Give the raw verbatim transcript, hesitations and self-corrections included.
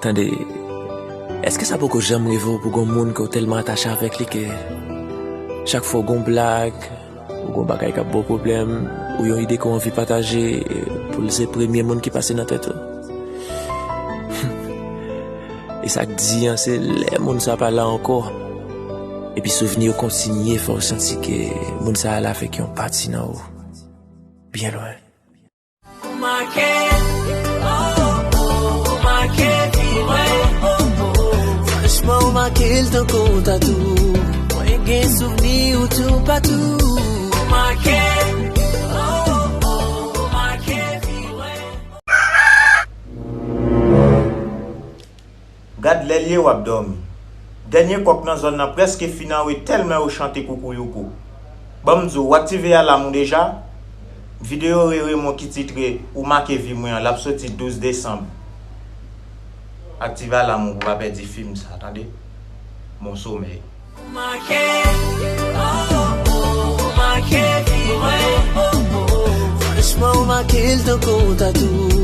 Tande, èske sa poko janm rive w pou gon moun ke w tèlman atache avèk li ke chak fwa w gon blag, ou gon bagay k ap ba w pwoblèm, ou yon ide ke w anvi pataje, pou l se premye moun ki pase nan tèt ou? E sa k di an, se lè moun sa pa la ankò, epi souvni yo kontinye fè w santi ke moun sa a la avèk yon pati nan ou, byen lwen. Ou make, oh, oh, ou make vi mwen, oh, oh. Franchman, ou make l tankou yon tatou. Mwen gen souvni ou toupatou. Ou make, oh, oh, ou make vi mwen. Gad lè l ye w ap dòmi. Dènye kòk nan zòn nan prèske fin anwe tèlman yo chante koukouyoukou. Ban m di w, w aktive alam ou deja? Videyo Rere Mon ki titre Ou make vi mwen an, l ap soti douz desanm. Aktive alam ou pou w pa pèdi fim sa, tande? Bon somèy. Ou make, oh, oh, ou make vi mwen, oh, oh. Franchman, ou make l tankou yon tatou.